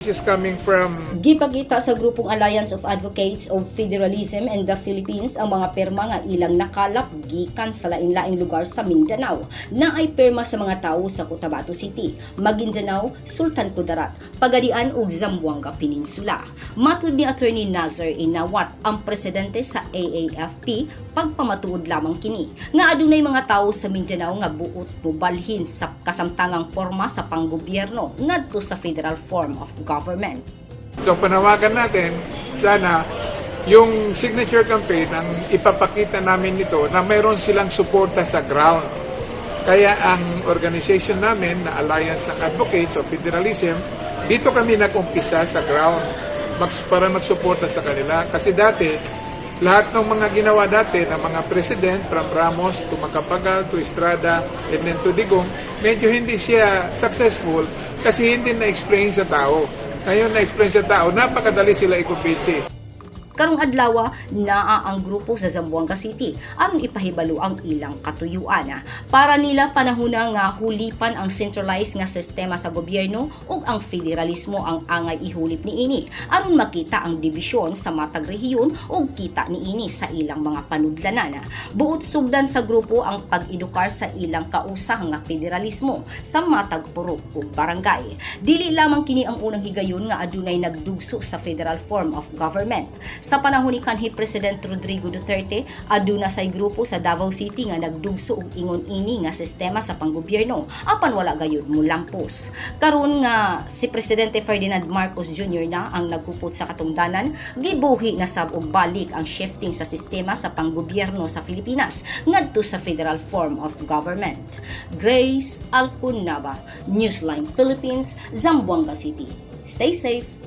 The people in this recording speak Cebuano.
This is coming from Gipakita sa grupong Alliance of Advocates of Federalism in the Philippines ang mga perma nga ilang nakalap gikan sa lain-laing lugar sa Mindanao, naay perma sa mga tawo sa Cotabato City, Maguindanao, Sultan Kudarat, Pagadian ug Zamboanga Peninsula. Matud ni Attorney Nazar Inawat, ang presidente sa AAFP, pagpamatuod lamang kini nga adunay mga tawo sa Mindanao nga buot mobalhin sa kasamtangang porma sa panggobyerno ngadto sa federal form of government. So panawagan natin, sana yung signature campaign ang ipapakita namin nito na mayroon silang suporta sa ground. Kaya ang organization namin na Alliance ng Advocates of Federalism, dito kami nag-umpisa sa ground para magsuporta sa kanila. Kasi dati, lahat ng mga ginawa dati ng mga president, from Ramos to Macapagal to Estrada and then to Digong, medyo hindi siya successful kasi hindi na-explain sa tao. Ngayon na-explain sa tao, napakadali sila i-convince. Karong adlaw, naa ang grupo sa Zamboanga City aron ipahibalo ang ilang katuyuan. Para nila, panahon na nga hulipan ang centralized nga sistema sa gobyerno ug ang federalismo ang angay ihulip niini aron makita ang dibisyon sa matag rehiyon ug kita niini sa ilang mga panudlanan. Buot sugdan sa grupo ang pag-edukar sa ilang kausa nga federalismo sa matag purok ug barangay. Dili lamang kini ang unang higayon nga adunay nagdugso sa federal form of government. Sa panahon ni kanhi President Rodrigo Duterte, aduna say grupo sa Davao City nga nagdugso og ingon ini nga sistema sa panggobyerno apan wala gayud molampos. Karon nga si Presidente Ferdinand Marcos Jr. na ang nagkupot sa katungdanan, gibuhi na sab og balik ang shifting sa sistema sa panggobyerno sa Pilipinas ngadto sa federal form of government. Grace Alconaba, Newsline Philippines, Zamboanga City. Stay safe.